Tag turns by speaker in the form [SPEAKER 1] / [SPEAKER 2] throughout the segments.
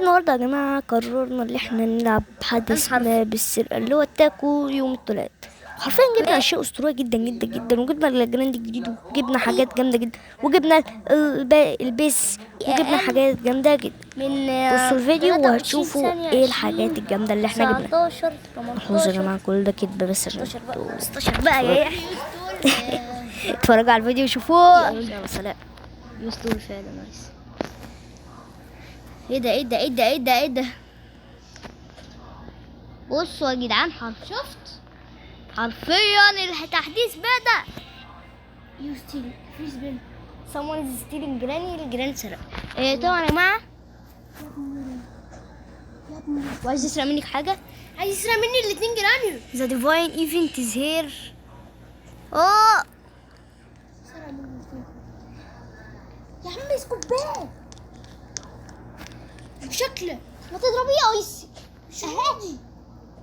[SPEAKER 1] النهارده يا جماعة قررنا ان احنا نلعب حدث ما بالسرقة اللي هو التاكو يوم الثلاث. حرفيا جبنا اشياء اسطورية جدا جدا جدا، وجبنا ال grand الجديد، وجبنا حاجات جامدة جدا، وجبنا ال base، وجبنا حاجات جامدة جدا.
[SPEAKER 2] من
[SPEAKER 1] بصوا الفيديو
[SPEAKER 2] 23
[SPEAKER 1] وهتشوفوا
[SPEAKER 2] ثانية،
[SPEAKER 1] ايه الحاجات الجامدة اللي احنا جبناها.
[SPEAKER 2] 19
[SPEAKER 1] ملحوظة يا
[SPEAKER 2] 18
[SPEAKER 1] جماعة، كل ده كدب بس عشان
[SPEAKER 2] 16 بقى
[SPEAKER 1] انتوا
[SPEAKER 2] 16 بقى يا يحيى.
[SPEAKER 1] اتفرجوا على الفيديو وشوفوه. يلا سلام.
[SPEAKER 2] use tool فعلا nice. ايه ده ايه ده ايه ده ايه ده ايه ده؟ بصوا يا جدعان، شفت حرفيا التحديث بدأ.
[SPEAKER 3] you steal free spin.
[SPEAKER 2] someone is stealing granny. ال granny سرق. إيه طبعا يا جماعة، وعايز يسرق منك حاجة؟
[SPEAKER 3] عايز يسرق مني الاثنين granny.
[SPEAKER 2] The divine event is here. اه
[SPEAKER 3] سرق مني الاثنين يا عم، اسكت بقى بشكله.
[SPEAKER 2] ما تضربيه يا ايسي.
[SPEAKER 3] مش راضي.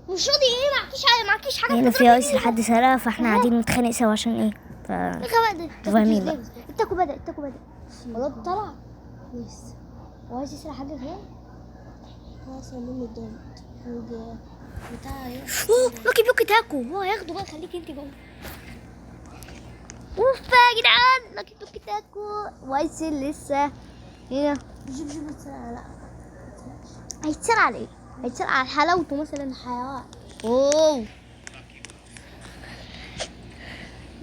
[SPEAKER 2] مش راضي ايه؟ معكيش حاجة، معكيش حاجة.
[SPEAKER 1] هنا في ايس لحد سرقة، فاحنا قاعدين نتخانق سوا عشان ايه؟ ف فاهمين بقى.
[SPEAKER 2] التاكو بدأ، التاكو بدأ.
[SPEAKER 3] خلاص طلع nice. وعايز يسرق حاجة كمان. هو سرق مني الدونت بتاع ايه؟
[SPEAKER 2] اوه lucky block taco، هو هياخده بقى، خليك انت جوه. اوف يا جدعان، lucky block taco وايسل لسه هنا.
[SPEAKER 3] جيب جيب اتسرق. لا
[SPEAKER 2] هيتسرق على ايه؟ هيتسرق على حلاوته مثلا.
[SPEAKER 3] حيوان.
[SPEAKER 2] اوه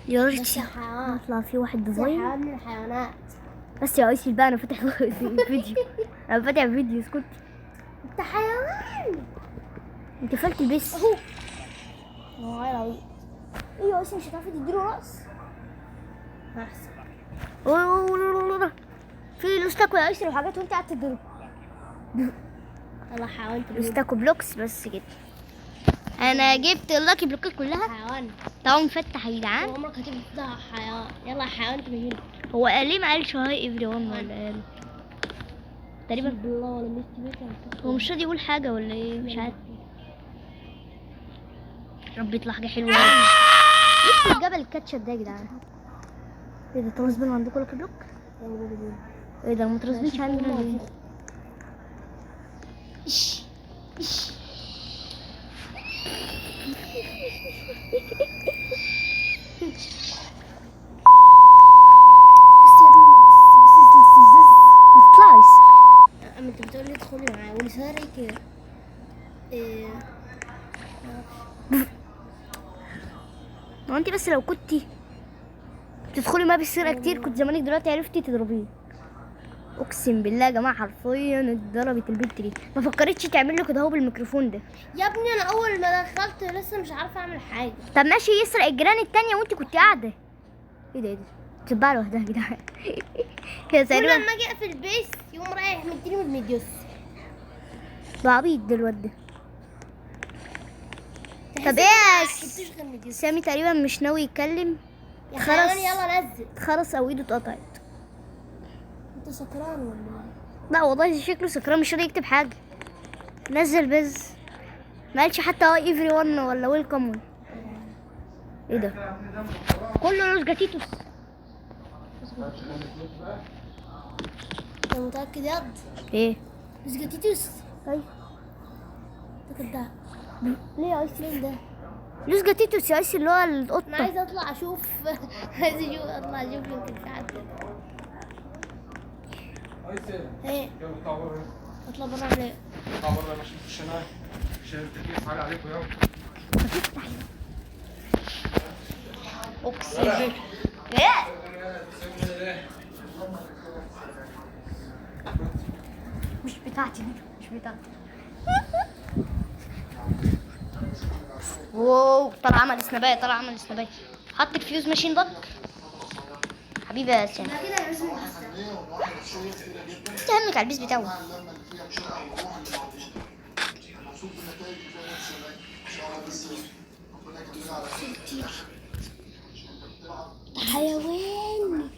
[SPEAKER 2] يا ريت
[SPEAKER 3] بس يا حيوان،
[SPEAKER 1] يطلع في واحد
[SPEAKER 3] يا
[SPEAKER 1] divine.
[SPEAKER 3] حيوان من الحيوانات.
[SPEAKER 2] بس يا ايسل بقى، انا فاتح فيديو، انا فاتح فيديو، اسكت.
[SPEAKER 3] انت حيوان.
[SPEAKER 2] انت فلت ال base.
[SPEAKER 3] اهو هو عيل عبيط.
[SPEAKER 2] ايه يا ايسل، مش هتعرفي تديله راس؟
[SPEAKER 3] احسن.
[SPEAKER 2] أوه، في los taco يا ايسل وحاجات وانت قاعد تضرب.
[SPEAKER 3] يلا حيوان
[SPEAKER 2] los taco blocks بس كده. انا جبت ال lucky بلوكات كلها.
[SPEAKER 3] حيوان.
[SPEAKER 2] تعالوا نفتح يا جدعان.
[SPEAKER 3] عمرك هتبقى حيوان. يلا يا حيوان انت من هنا.
[SPEAKER 2] هو قال ليه ما قالش hi everyone ولا قال تقريبا؟
[SPEAKER 3] بالله ولا ميستي بيت.
[SPEAKER 2] هو مش راضي يقول حاجة ولا ايه؟ مش عارف. رب يطلع حاجة حلوة. ايه الجبل الكاتشب ده يا جدعان؟ ايه ده؟ ترسبن عندكم lucky block؟ ايه ده ما ترسبنش عندنا ليه؟
[SPEAKER 3] بس يا ابني، بس بس الاستفزاز.
[SPEAKER 2] ما تطلعش.
[SPEAKER 3] اما انت بتقول لي ادخلي معايا ولساني كده. ايه
[SPEAKER 2] هو انت بس لو كنتي بتدخلي ما بالسرقة كتير كنت زمانك دلوقتي عرفتي تضربيه. اقسم بالله يا جماعة، حرفيا اتضربت البنت دي، ما فكرتش تعمل له كده اهو بالميكروفون ده.
[SPEAKER 3] يا ابني، انا اول ما دخلت لسه مش عارفه اعمل حاجة.
[SPEAKER 2] طب ماشي، يسرق ال granny التانية وانت كنت قاعدة. ايه ده ايه ده؟ تتباع لوحدها يا جدعان. هي
[SPEAKER 3] كل
[SPEAKER 2] تقريبا
[SPEAKER 3] ما اجي اقفل ال base يقوم رايح مديني من المديوس.
[SPEAKER 2] ده عبيط ده الواد ده. طب ايه يا
[SPEAKER 3] حبتوش غير مديوس.
[SPEAKER 2] سامي تقريبا مش ناوي يتكلم.
[SPEAKER 3] يا
[SPEAKER 2] خلاص.
[SPEAKER 3] حيوان يلا نزل.
[SPEAKER 2] اتخرس او ايده اتقطعت.
[SPEAKER 3] انت سكران ولا ايه؟
[SPEAKER 2] لا والله شكله سكران، مش راضي يكتب حاجة. نزل بز، ما قالش حتى hi everyone ولا welcome. ايه ده كله los gatitos.
[SPEAKER 3] انت متاكد ياض؟
[SPEAKER 2] ايه
[SPEAKER 3] los gatitos.
[SPEAKER 2] طيب
[SPEAKER 3] انت كداب.
[SPEAKER 2] ليه يا ايسي؟
[SPEAKER 3] مين ده؟
[SPEAKER 2] los gatitos يا ايسي، اللي هو
[SPEAKER 3] انا
[SPEAKER 2] القطة.
[SPEAKER 3] عايزه اطلع اشوف. عايزه اشوف، اطلع اشوف يمكن في حد. ايه
[SPEAKER 4] يلا اطلع بره.
[SPEAKER 3] اطلع بره اعمل ايه؟
[SPEAKER 4] اطلع بره، مش مش انا عشان التكييف عالي عليكم. يلا
[SPEAKER 2] اقسم بالله. ايه مش بتاعتي دي، مش بتاعتي. wow طلع عمل سنابايه، طلع عمل سنابايه. حط ال fuse machine دك حبيبي يا سامي.
[SPEAKER 3] انا كده لازم.
[SPEAKER 2] انت همك على ال base بتاعه.
[SPEAKER 3] حيوان.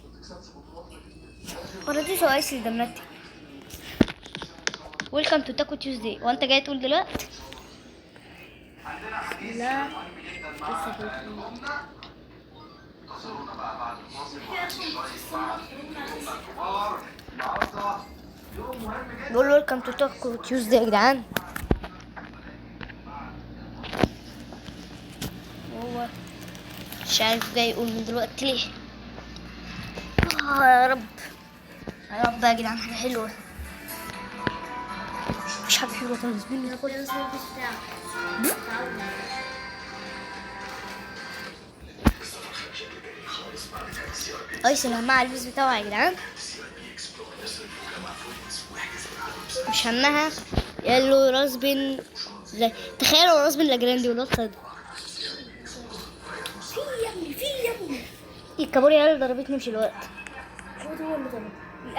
[SPEAKER 2] باراديسو ايس دمرتي. welcome to Taco Tuesday. وانت جاي تقول دلوقتي؟
[SPEAKER 3] لا لسه كنت.
[SPEAKER 5] النهارده
[SPEAKER 2] بيقول welcome to Taco Tuesday يا جدعان. هو مش عارف جاي يقول من دلوقتي ليه. يا رب يا رب يا جدعان حاجة حلوة. مفيش حاجة حلوة خالص. مين يدخل؟ ايسن همها على البيس بتاعه يا جدعان، مش همها. قال له راسبن تخيلوا راسبن لاجراندي والواد خده.
[SPEAKER 3] في يا ابني، في يا ابني.
[SPEAKER 2] الكابوريا اللي ضربتني مش الوقت.
[SPEAKER 3] هو اللي ضربه.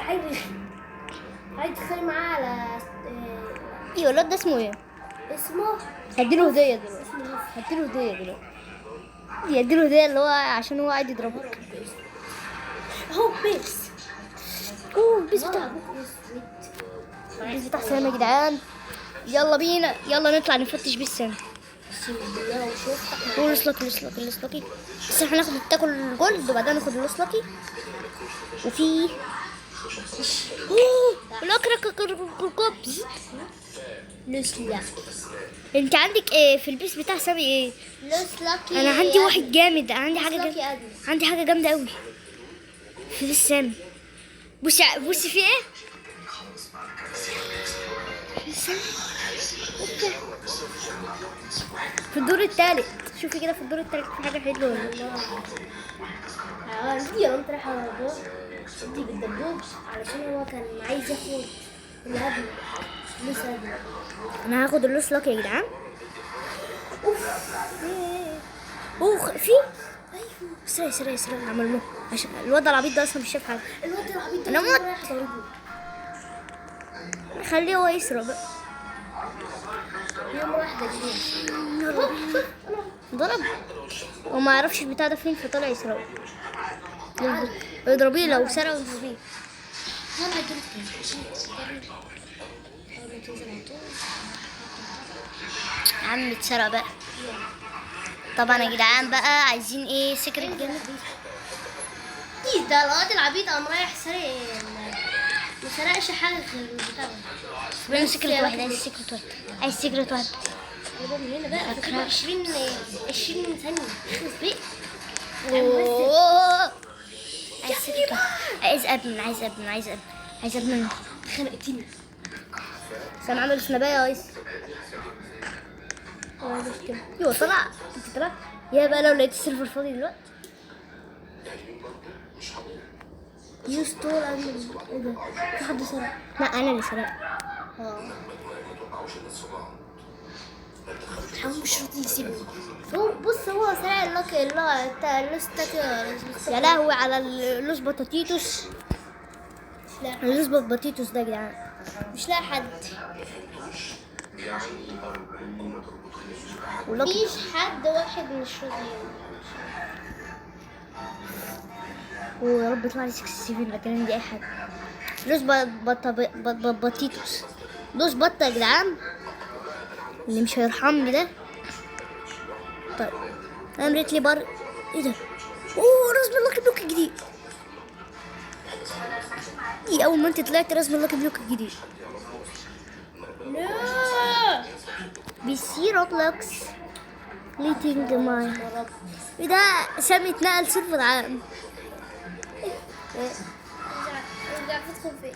[SPEAKER 3] عايز عايز تتخانق معاه على
[SPEAKER 2] ايوه الواد ده اسمه ايه؟
[SPEAKER 3] اسمه
[SPEAKER 2] هديله هديه دلوقتي. هديله هديه دلوقتي. هديله هديه اللي هو عشان هو قاعد يضربك.
[SPEAKER 3] اهو base.
[SPEAKER 2] اوه ال base بتاعه، ال base بتاع سام يا جدعان. يلا بينا، يلا نطلع نفتش base سام. Los Lucky Los Lucky Los Lucky. بس احنا هناخد ال Taco ال gold وبعدين ناخد ال Los Lucky. وفي اوه الاكرا كوبس
[SPEAKER 3] Los Lucky.
[SPEAKER 2] انت عندك ايه في ال base بتاع سامي ايه؟
[SPEAKER 3] Los Lucky.
[SPEAKER 2] انا عندي واحد جامد، عندي حاجة جامدة، عندي حاجة جامدة قوي في base سامي. بصي بصي في ايه؟ في الدور الثالث، شوفي كده في الدور الثالث في حاجة حلوة ولا لا؟
[SPEAKER 3] دي قمت رايحة على الدور دي بالدبدوب علشان هو كان عايز ياخد اللي قبله لسه قبله.
[SPEAKER 2] انا هاخد ال Los Lucky يا جدعان. اوف اوه في ايوه سريع سريع سريع عملناه عشان الواد العبيط ده اصلا مش شايف حاجة.
[SPEAKER 3] الواد العبيط ده
[SPEAKER 2] انا مت.
[SPEAKER 3] رايح ضربه.
[SPEAKER 2] خليه هو يسرق بقى.
[SPEAKER 3] يوم واحدة جديدة
[SPEAKER 2] ضرب وما يعرفش البتاع ده فين فطلع يسرقه. اضربيه لو سرقه اضربيه.
[SPEAKER 3] انا درت
[SPEAKER 2] يا عم اتسرق بقى. طبعا يا جدعان بقى عايزين ايه؟ secret جامد.
[SPEAKER 3] ايه ده الواد العبيط قام رايح سرق، ما سرقش حاجة غير البتاع ده.
[SPEAKER 2] secret واحد، عايز secret واحد، عايز secret واحد.
[SPEAKER 3] انا من هنا بقى فاكر 20 ثانية اخلص بيه.
[SPEAKER 2] أوه. عايز secret واحد، عايز admin، عايز admin، عايز admin، عايز admin.
[SPEAKER 3] خنقتني.
[SPEAKER 2] سام عامل سنابيه يا ايس. ايوه طلع، انت طلع يا بقى. لو لقيت ال server فاضي دلوقتي
[SPEAKER 3] you stole admin. ايه ده؟ في حد سرق؟
[SPEAKER 2] لا انا اللي سرقت.
[SPEAKER 3] حمو مش راضي يسيبني. هو بص هو سرق ال lucky اللي هو بتاع ال Los Taco.
[SPEAKER 2] يا لهوي على ال Los Potatoes، ال Los Potatoes ده يا جدعان.
[SPEAKER 3] مش لاقي حد.
[SPEAKER 2] و lucky
[SPEAKER 3] مفيش حد واحد مش راضي.
[SPEAKER 2] ويا رب يطلع لي 67 لكن دي اي حاجة. Los Potatoes، Los بطه يا جدعان اللي مش هيرحمني ده. طيب انا ريت لي بر ايه ده؟ اوه رسم ال lucky block الجديد. ايه اول ما انت طلعت رسم ال lucky block الجديد.
[SPEAKER 3] لا
[SPEAKER 2] بيسي Roblox ليتنج ماي. ايه ده؟ سامي اتنقل server عام.
[SPEAKER 3] ارجع ادخل فين؟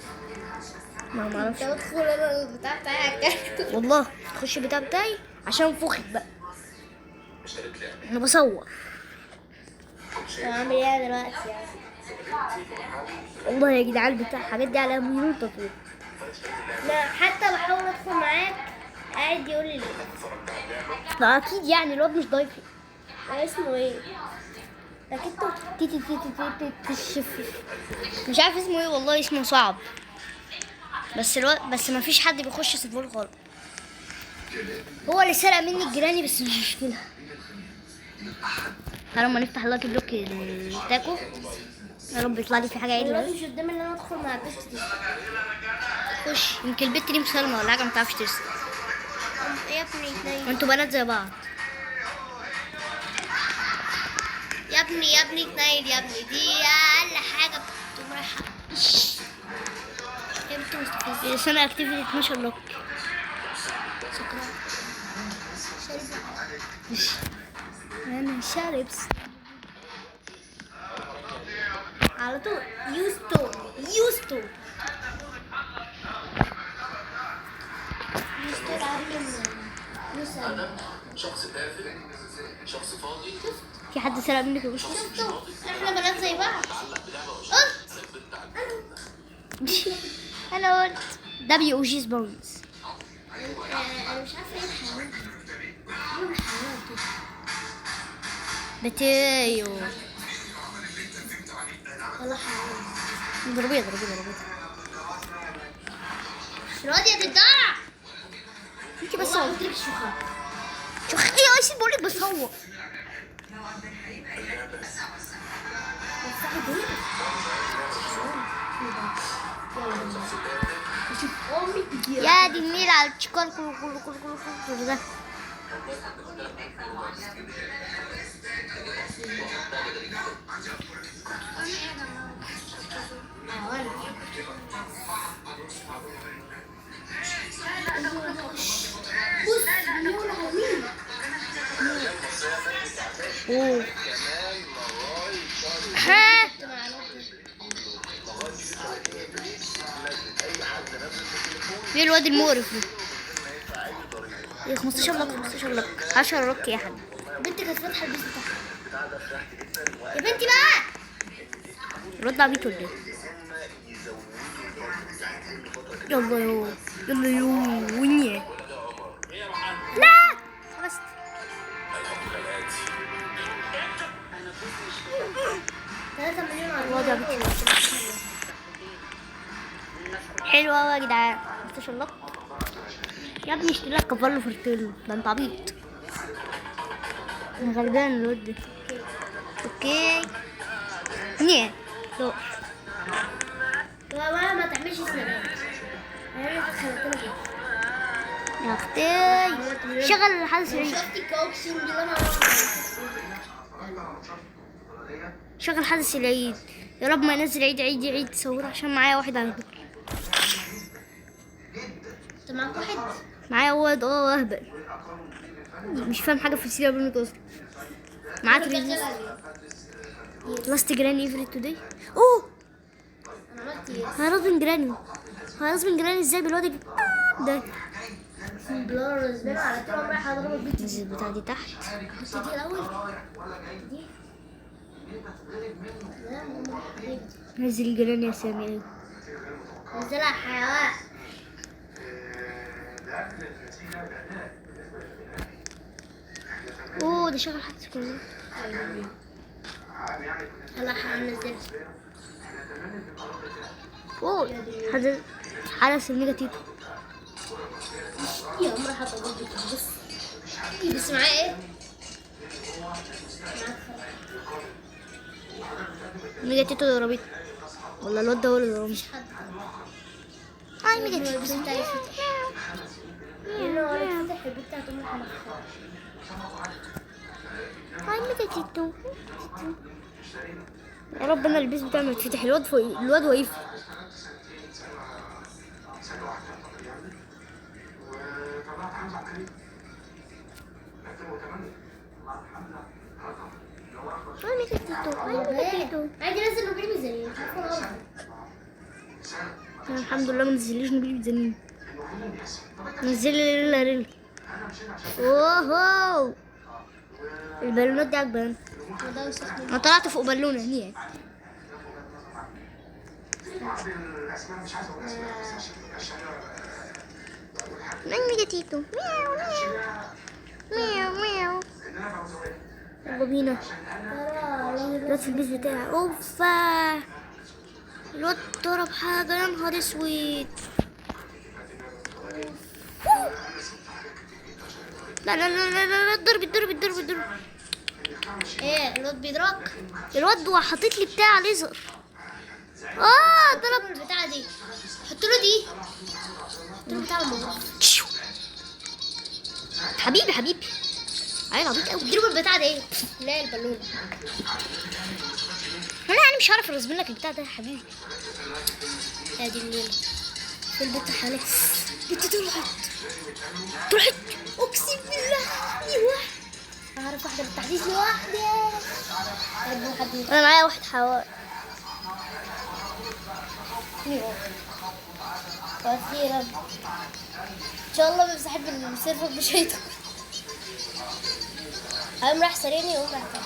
[SPEAKER 2] ما معرفش.
[SPEAKER 3] طب ادخل انا البتاع بتاعك.
[SPEAKER 2] والله تخش البتاع بتاعي عشان فخك بقى. انا بصور.
[SPEAKER 3] طب اعمل ايه دلوقتي يعني؟
[SPEAKER 2] والله يا جدعان بتاع الحاجات دي على مليون تطوير.
[SPEAKER 3] لا حتى بحاول ادخل معاك قاعد يقول لي
[SPEAKER 2] لا اكيد يعني الواد مش ضيفي.
[SPEAKER 3] اسمه ايه؟
[SPEAKER 2] اكيد تي تي تي تي تي تي مش عارف اسمه ايه والله، اسمه صعب. بس الواد بس ما فيش حد بيخش server خالص. هو اللي سرق مني ال Granny بس مش مشكلة. تعالوا ما نفتح lucky block ال Taco. يا رب يطلع لي في حاجة عدله.
[SPEAKER 3] دلوقتي مش قدامي ان انا ادخل مع البت دي.
[SPEAKER 2] خش، يمكن البت دي مسالمه ولا حاجة ما تعرفش ترسم.
[SPEAKER 3] يا ابني اتنين
[SPEAKER 2] انتوا بنات زي بعض.
[SPEAKER 3] يا ابني يا ابني اتنين يا ابني، دي اقل حاجة بتقوم رايحة. هي شفت مستفز.
[SPEAKER 2] سنة activity 12 luck.
[SPEAKER 3] شكرا. شارب.
[SPEAKER 2] انا شارب على طول.
[SPEAKER 3] يوستو يوستو يوستو العربي يوسف.
[SPEAKER 5] شخص تافه، شخص فاضي،
[SPEAKER 2] في حد سرق منك يا
[SPEAKER 3] شفتوا احنا بنات زي بعض. قلت
[SPEAKER 2] انا قلت دبليو او جي سبونز.
[SPEAKER 3] انا مش عارفه ايه الحيوان ده. ايه الحيوان ده؟
[SPEAKER 2] بتيو
[SPEAKER 3] والله حيوان.
[SPEAKER 2] ضربيه ضربيه ضربيه.
[SPEAKER 3] مش راضية تتدرع.
[SPEAKER 2] انت بس
[SPEAKER 3] والله قلت لك شوخه.
[SPEAKER 2] شوف ايه يا ايسي، بقول لك بصور. يا دي النيل على الشكر كله كله كله كله كله ده.
[SPEAKER 3] بص مليون على مين؟
[SPEAKER 2] اوه ها ايه الواد المقرف ده؟ ايه 15 luck 15 luck 10 luck يا حبيبي.
[SPEAKER 3] بنتي كانت فاتحة البيت بتاعها. يا بنتي بقى
[SPEAKER 2] الواد ده عبيط ولا ايه؟ يلا يو يلا يو ونيا. لا بس
[SPEAKER 3] 3 مليون على
[SPEAKER 2] الواد عبيط. حلو قوي يا جدعان 15 luck. يا ابني اشتري لك كافالو فرتيلو، ده انت عبيط. انا غلبان الواد ده. okay نيه لا
[SPEAKER 3] ولا ما تعملش سنابات. انا خليت لك.
[SPEAKER 2] يا اختي شغل الحدث العيد.
[SPEAKER 3] شفتي اقسم بالله ما
[SPEAKER 2] شغل حدث العيد. يا رب ما ينزل عيد عيد عيد صور عشان معايا واحد على فكرة.
[SPEAKER 3] انت معاك واحد؟
[SPEAKER 2] معايا واد اهبل مش فاهم حاجة في السيرة بنت اصلا. معاه تريزيست لاست جراني افري توداي. اوه
[SPEAKER 3] انا عملت ايه؟
[SPEAKER 2] هيرازم جراني. هيرازم جراني ازاي بالواد ده؟
[SPEAKER 3] بلار زمان على طول رايح اضرب البيت.
[SPEAKER 2] نزل البتاع دي تحت.
[SPEAKER 3] بس دي الاول دي. لا ماما حبيبتي
[SPEAKER 2] نزل جراني يا سامي.
[SPEAKER 3] نزلها حيوان.
[SPEAKER 2] اوه ده شغل حد كله.
[SPEAKER 3] هلا هنزلها.
[SPEAKER 2] اوه حدث الميجا تيتو.
[SPEAKER 3] يا عمري حاطه البيت. بص بس معاه ايه؟
[SPEAKER 2] ميجا تيتو ضربته ولا الواد ده هو اللي ضربني؟ هاي ميجا تيتو.
[SPEAKER 3] بس انت عايز تفتح. لانه لو فتح البيت هتقوم رايحة.
[SPEAKER 2] هاي ميجا تيتو. يا رب انا البيس بتاعي ما يتفتح. الواد فوق الواد واقف. هاي ميجا تيتو. هاي ميجا تيتو.
[SPEAKER 3] عادي نزل نبيل ميزانية. مش عارفة غلط.
[SPEAKER 2] الحمد لله ما نزليش نبيل ميزانية. نزل لي ريلا ريلا. اوهو البالونات دي عجباني. انا طلعت فوق بالونه هنيك. مين تيتو؟ مياو مياو مياو مياو. يلا بينا. الواد في البيت بتاعي. اوفا الواد ضرب حاجة يا نهار اسود. لا لا لا لا لا ضرب ضرب ضرب ضرب.
[SPEAKER 3] ايه الواد بيضربك؟
[SPEAKER 2] الواد حاطط لي بتاع ليزر. ضرب
[SPEAKER 3] البتاعة دي. حط له دي. حط له بتاع الموز.
[SPEAKER 2] حبيبي حبيبي عيل عبيط قوي.
[SPEAKER 3] اديله البتاعة دي. لا البالونة.
[SPEAKER 2] انا يعني مش هعرف ارسم لك البتاع ده يا حبيبي.
[SPEAKER 3] يا دي الليلة. في البت حواليك. بنت طلعت طلعت، اقسم بالله. ايوه اعرف واحدة بالتحديث لوحدي.
[SPEAKER 2] انا معايا واحد حوار.
[SPEAKER 3] واخيرا ان شاء الله بصاحب ال server مش هيدخل. قام راح سارقني يقوم راح تاني.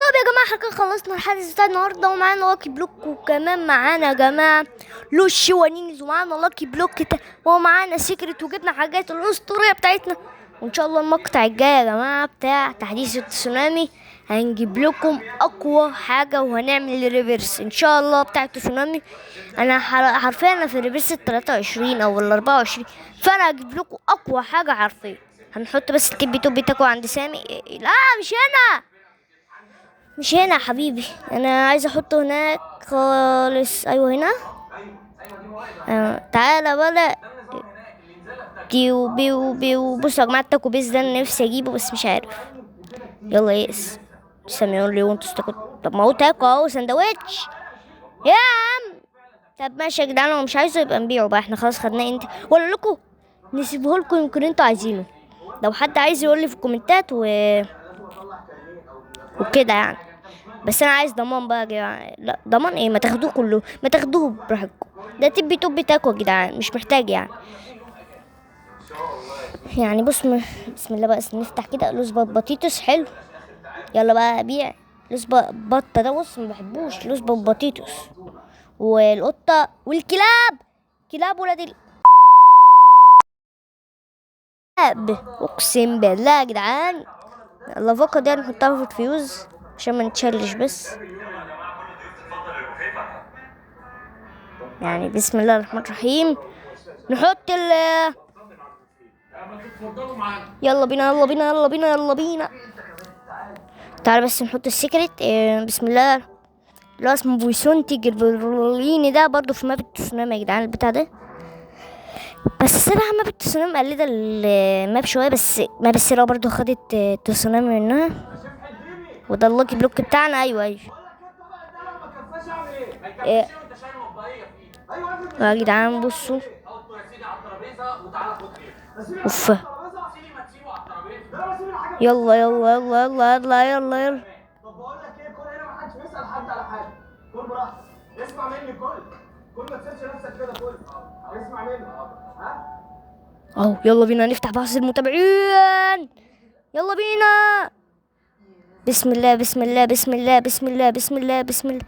[SPEAKER 1] طب يا جماعة احنا كده خلصنا الحدث بتاع النهارده، ومعانا lucky block، وكمان معانا يا جماعة لوش ونينز، ومعانا lucky block ومعانا secret، وجبنا حاجات الاسطورية بتاعتنا. وان شاء الله المقطع الجاي يا جماعة بتاع تحديث التسونامي هنجيب لكم اقوى حاجة، وهنعمل rebirth ان شاء الله بتاع التسونامي. انا حرفيا انا في rebirth ال 23 او ال 24، فانا هجيب لكم اقوى حاجة حرفيا. هنحط بس التبي توبي تاكو عند سامي. لا مش هنا، مش هنا يا حبيبي، انا عايز احطه هناك خالص. ايوه هنا. تعالى بقى. بيو بيو بيو. بصوا يا جماعة ال taco base ده انا نفسي اجيبه بس مش عارف. يلا yes سامي يقول لي وانتوا تاكل. طب ما هو تاكو اهو سندوتش يا عم. طب ماشي يا جدعان، هو مش عايزه يبقى نبيعه بقى، احنا خلاص خدناه. انت ولا لكم نسيبه لكم، يمكن انتوا عايزينه. لو حد عايز يقول لي في الكومنتات وكده يعني. بس انا عايز ضمان بقى يا جدعان. لا ضمان ايه، ما تاخدوه كله، ما تاخدوه براحتكم. ده تبي توبي تاكو يا جدعان، مش محتاج يعني. يعني بص بسم الله بقى نفتح كده. لوز بطيطس حلو. يلا بقى ابيع لوز بطه ده. بص ما بحبوش لوز بطيطس، والقطه والكلاب، كلاب ولاد اقسم بالله يا جدعان. اللافاكا دي هنحطها في الفيوز عشان ما نتشلش بس يعني. بسم الله الرحمن الرحيم. نحط ال يلا بينا يلا بينا يلا بينا يلا بينا. تعالى بس نحط ال secret. بسم الله. اللي هو اسمه بويسونتي جربروليني ده برضو في map التسونامي يا جدعان البتاع ده. بس الصراحة map التسونامي مقلدة ال map شوية، بس map السيرة برضو خدت التسونامي منها. وده ال lucky block بتاعنا. ايوه ايوه إيه. يا جدعان بصوا اوف. يلا يلا يلا يلا يلا يلا يلا.
[SPEAKER 4] طب بقول لك ايه، كل هنا ما حدش بيسال حد على حاجة، كل براحتك، اسمع مني كل ما تسيبش نفسك كده، كل اسمع مني. ها
[SPEAKER 1] اهو يلا بينا نفتح بحث المتابعين. يلا بينا. بسم الله بسم الله بسم الله بسم الله بسم الله بسم الله.